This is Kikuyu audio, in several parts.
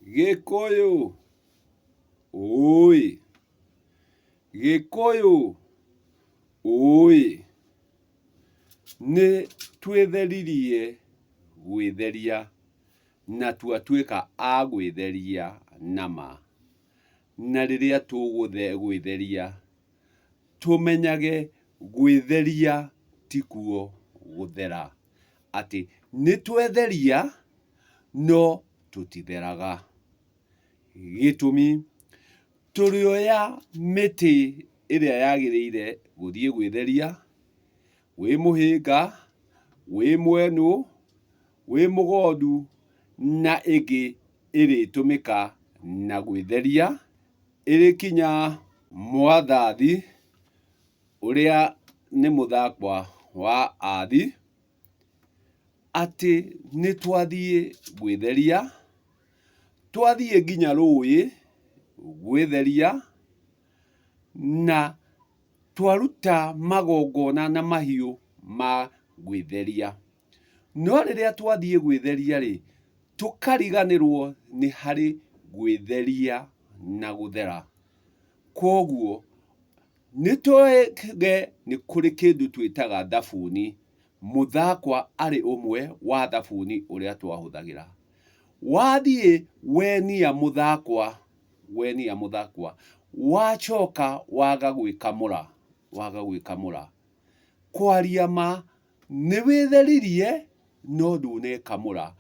Gĩkũyũ ũĩ, Gĩkũyũ ũĩ, nĩ twĩtheririe gwĩtheria na twatuĩka a gwĩtheria na ma. Na rĩrĩa tũgwĩtheria tũmenyage gwĩtheria tikuo gũthera. Atĩ nĩ twetheria no tũtitheraga. Gĩtũmi, tũrĩoya mĩtĩ ĩrĩa yagĩrĩire gũthiĩ gwĩtheria, wĩ mũhĩnga, wĩ mwenũ, wĩ mũgondu na ĩngĩ ĩrĩtũmĩka na gwĩtheria, ĩrĩkinya Mwathathi ũrĩa nĩ mũthakwa wa Athi, atĩ nĩ twathiĩ gwĩtheria, twathiĩ nginya rũĩ gwĩtheria, na twaruta magongona na mahiũ ma gwĩtheria. No rĩrĩa twathiĩ gwĩtheria rĩ, tũkariganĩrwo nĩ harĩ gwĩtheria na gũthera. Kwoguo nĩ tuge nĩ kũrĩ kĩndũ twĩtaga thabuni, mũthakwa arĩ ũmwe wa thabuni ũrĩa twahũthagĩra. Wathiĩ wenia mũthakwa, wenia mũthakwa, wacoka waga gwĩkamũra, waga gwĩkamũra, kwaria ma nĩ wĩtheririe no ndũnekamũra.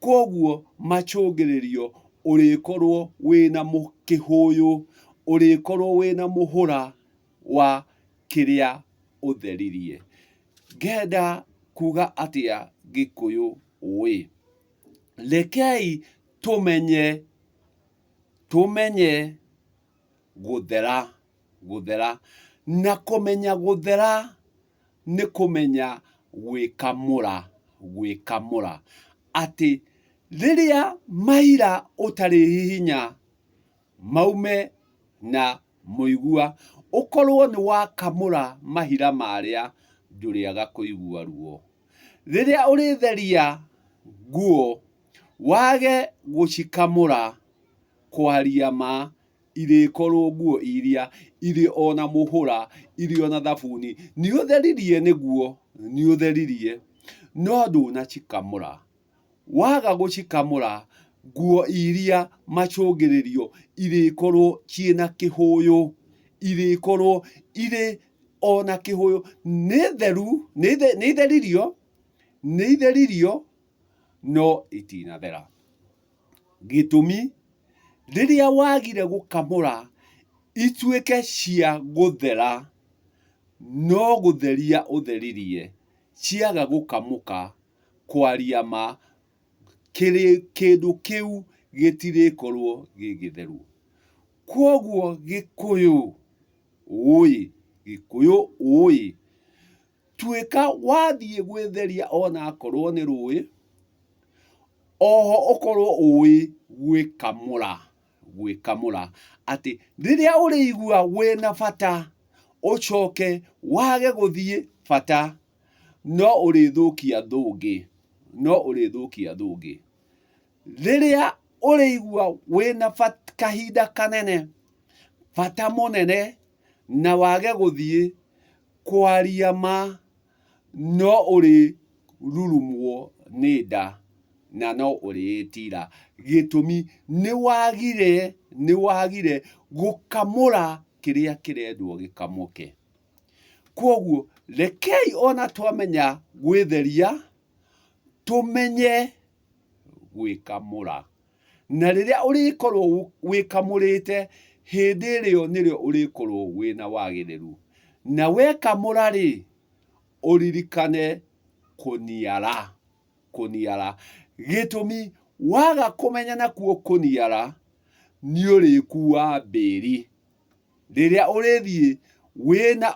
Kwoguo macũngĩrĩrio ũrĩkorwo wĩna kĩhũyũ, ũrĩkorwo wĩna mũhũra wa kĩrĩa ũtheririe. Ngenda kuga atĩa Gĩkũyũ ũĩ? Rekei tũmenye, tũmenye gũthera, gũthera. Na kũmenya gũthera nĩ kũmenya gwĩkamũra, gwĩkamũra. Atĩ rĩrĩa maira ũtarĩ hihinya maume na mũigua, ũkorwo nĩ wakamũra mahira marĩa ndũrĩaga kũigua ruo. Rĩrĩa ũrĩtheria nguo wage gũcikamũra, kwaria ma irĩkorwo nguo iria irĩ o na mũhũra, irĩ o na thabuni. Nĩ ũtheririe nĩguo, nĩ ũtheririe, no ndũnacikamũra. Waga gũcikamũra, nguo iria macũngĩrĩrio irĩkorwo ciĩna kĩhũyũ, irĩkorwo irĩ o na kĩhũyũ. Nĩ theru, nĩ itheririo, nĩ itheririo, no itinathera. Gĩtũmi, rĩrĩa wagire gũkamũra ituĩke cia gũthera, no gũtheria ũtheririe, ciaga gũkamũka, kwaria ma, kĩndũ kĩu gĩtirĩkorwo gĩ gĩtheru. Kwoguo Gĩkũyũ ũĩ, Gĩkũyũ ũĩ, tuĩka wathiĩ gwĩtheria onakorwo nĩ rũĩ, oho ũkorwo ũĩ gwĩkamũra, gwĩkamũra atĩ rĩrĩa ũrĩigua wĩna bata ũcoke wage gũthiĩ bata no ũrĩthũkia thũngĩ, no ũrĩthũkia thũngĩ. Rĩrĩa ũrĩigua wĩna kahinda kanene, bata mũnene na wage gũthiĩ kwaria ma no ũrĩrurumwo nĩ nda na no ũrĩĩtira. Gĩtũmi nĩ wagire, nĩ wagire gũkamũra kĩrĩa kĩrendwo gĩkamũke. Kwoguo rekei ona twamenya gwĩtheria, tũmenye gwĩkamũra. Na rĩrĩa ũrĩkorwo wĩkamũrĩte, hĩndĩ ĩrĩo nĩrĩo ũrĩkorwo wĩna wagĩrĩru. Na wekamũra rĩ, ũririkane kũniara, kũniara. Gĩtũmi, waga kũmenya nakuo kũniara, nĩ ũrĩkua mbĩri. Rĩrĩa ũrĩthiĩ wĩna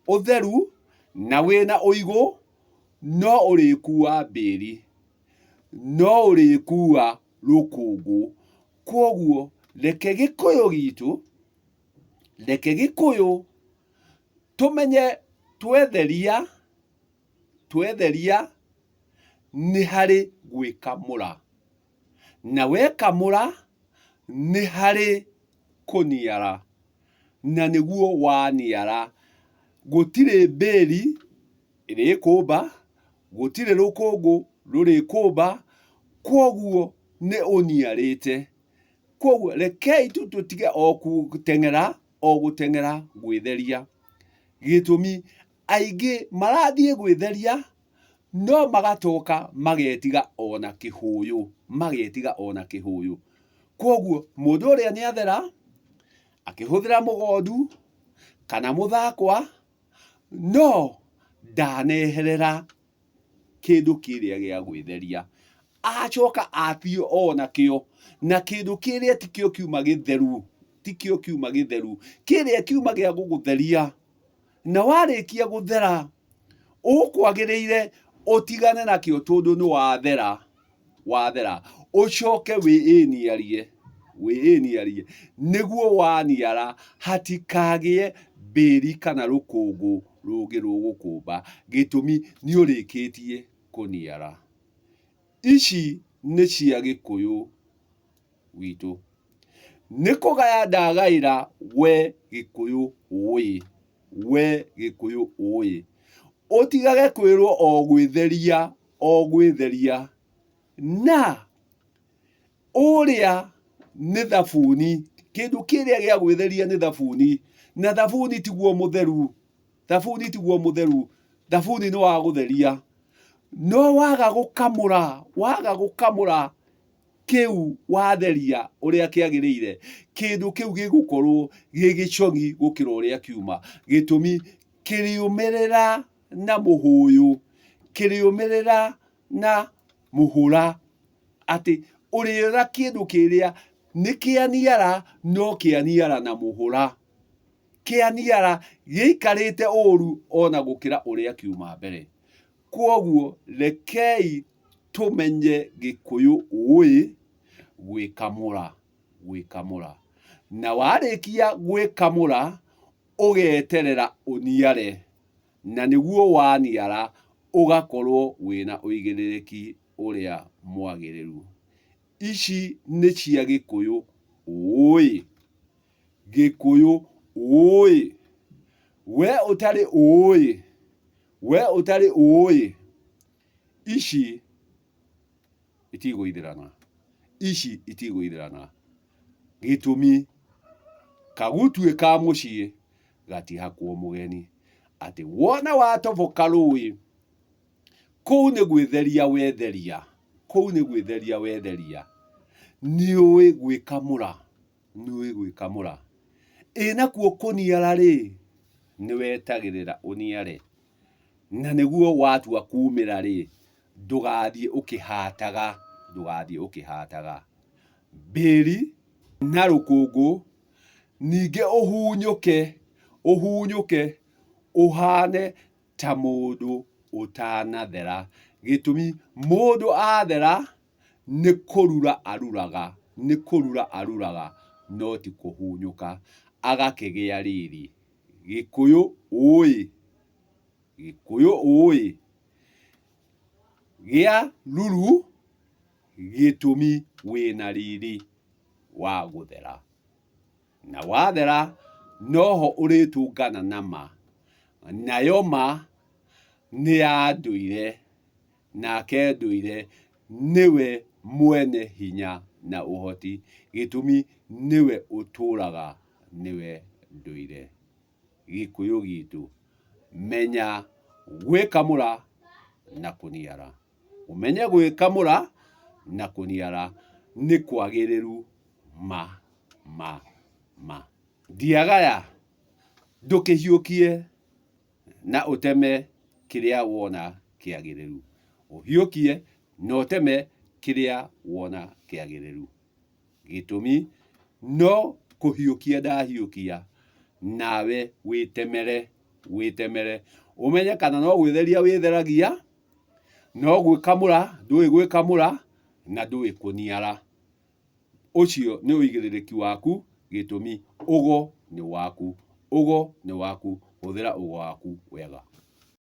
ũtheru na wĩna ũigũ, no ũrĩkua mbĩri. No ũrĩkua rũkũngũ. Kwoguo reke Gĩkũyũ gitũ, reke Gĩkũyũ tũmenye twetheria, twetheria nĩ harĩ gwĩkamũra. Na wekamũra. Nĩ harĩ kũniara, na nĩguo waniara, gũtirĩ mbĩri ĩrĩkũmba, gũtirĩ rũkũngũ rũrĩkũmba, kwoguo nĩ ũniarĩte. Kwoguo rekei tu tũtige o gũteng'era o gũteng'era gwĩtheria. Gĩtũmi aingĩ marathiĩ gwĩtheria no magatoka magetiga ona kĩhũyũ, magetiga ona kĩhũyũ. Kwoguo mũndũ ũrĩa nĩ athera akĩhũthĩra mũgondu kana mũthakwa no ndaneherera kĩndũ kĩrĩa gĩa gwĩtheria. Acoka athiĩ o nakĩo, na kĩndũ kĩrĩa tikĩo kiuma gĩtheru, tikĩo kiuma gĩtheru, kĩrĩa kiuma gĩa gũgũtheria. Na warĩkia gũthera, ũkwagĩrĩire ũtigane nakĩo tondũ nĩ wathera, wathera. Ũcoke wĩĩniarie, wĩĩniarie, nĩguo waniara hatikagĩe mbĩri kana rũkũngũ rũngĩ rũgũkũmba, gĩtũmi nĩ ũrĩkĩtie kũniara. Ici nĩ cia Gĩkũyũ witũ. Nĩ kũgaya ndagaĩra we Gĩkũyũ ũĩ, we Gĩkũyũ ũĩ. Ũtigage kwĩrwo o gwĩtheria o gwĩtheria na ũrĩa nĩ thabuni, kĩndũ kĩrĩa gĩa gwĩtheria nĩ thabuni, na thabuni tiguo mũtheru, thabuni tiguo mũtheru, thabuni nĩ wa gũtheria. No waga gũkamũra, waga gũkamũra kĩu watheria ũrĩa kĩagĩrĩire, kĩndũ kĩu gĩgũkorwo gĩ gĩcong'i gũkĩra ũrĩa kiuma. Gĩtũmi, kĩrĩũmĩrĩra na mũhũyũ, kĩrĩũmĩrĩra na mũhũra, atĩ ũrĩona kĩndũ kĩrĩa nĩ kĩaniara no kĩaniara na mũhũra. Kĩaniara gĩikarĩte ũru ona gũkĩra ũrĩa kiuma mbere. Kwoguo rekei tũmenye Gĩkũyũ ũĩ gwĩkamũra, gwĩkamũra. Na warĩkia gwĩkamũra, ũgeterera ũniare, na nĩguo waniara ũgakorwo wĩna ũigĩrĩrĩki ũrĩa mwagĩrĩru. Ici nĩ cia Gĩkũyũ ũĩ. Gĩkũyũ ũĩ. We ũtarĩ ũĩ, we ũtarĩ ũĩ, ici itigũithĩrana, ici itigũithĩrana. Gĩtũmi, kagutuĩ ka mũciĩ gatihakwo mũgeni. Atĩ wona watoboka rũĩ, kũu nĩ gwĩtheria wetheria, kũu nĩ gwĩtheria wetheria. Nĩũĩ gwĩkamũra. Nĩũĩ gwĩkamũra. Ĩ nakuo kũniara-rĩ, nĩwetagĩrĩra ũniare? Na nĩguo watua kumĩra-rĩ, ndũgathiĩ ũkĩhataga, ndũgathiĩ ũkĩhataga. Mbĩri na rũkũngũ, ningĩ ũhunyũke, ũhunyũke ũhane ta mũndũ ũtanathera. Gĩtũmi, mũndũ athera, nĩ kũrura aruraga, nĩ kũrura aruraga no ti kũhunyũka, agakĩgĩa riri. Gĩkũyũ ũĩ, Gĩkũyũ ũĩ, gĩa ruru gĩtũmi wĩna riri wa gũthera. Na wathera noho ũrĩtũngana na ma, nayo ma nĩ ya ndũire. Nake ndũire nĩwe mwene hinya na ũhoti, gĩtũmi nĩwe ũtũraga nĩwe ndũire. Gĩkũyũ gitũ, menya gwĩkamũra na kũniara. Ũmenye gwĩkamũra na kũniara nĩ kwagĩrĩru ma ma ma. Ndiagaya, ndũkĩhiũkie. Na ũteme kĩrĩa wona kĩagĩrĩru. Ũhiũkie na ũteme kĩrĩa wona kĩagĩrĩru. Gĩtũmi, no kũhiũkia ndahiũkia, nawe wĩtemere, wĩtemere. Ũmenye kana no gwĩtheria wĩtheragia, no gwĩkamũra ndũĩ gwĩkamũra, na ndũĩ kũniara. Ũcio nĩ ũigĩrĩrĩki waku, gĩtũmi ũgo nĩ waku. Ũgo nĩ waku, hũthĩra ũgo waku wega.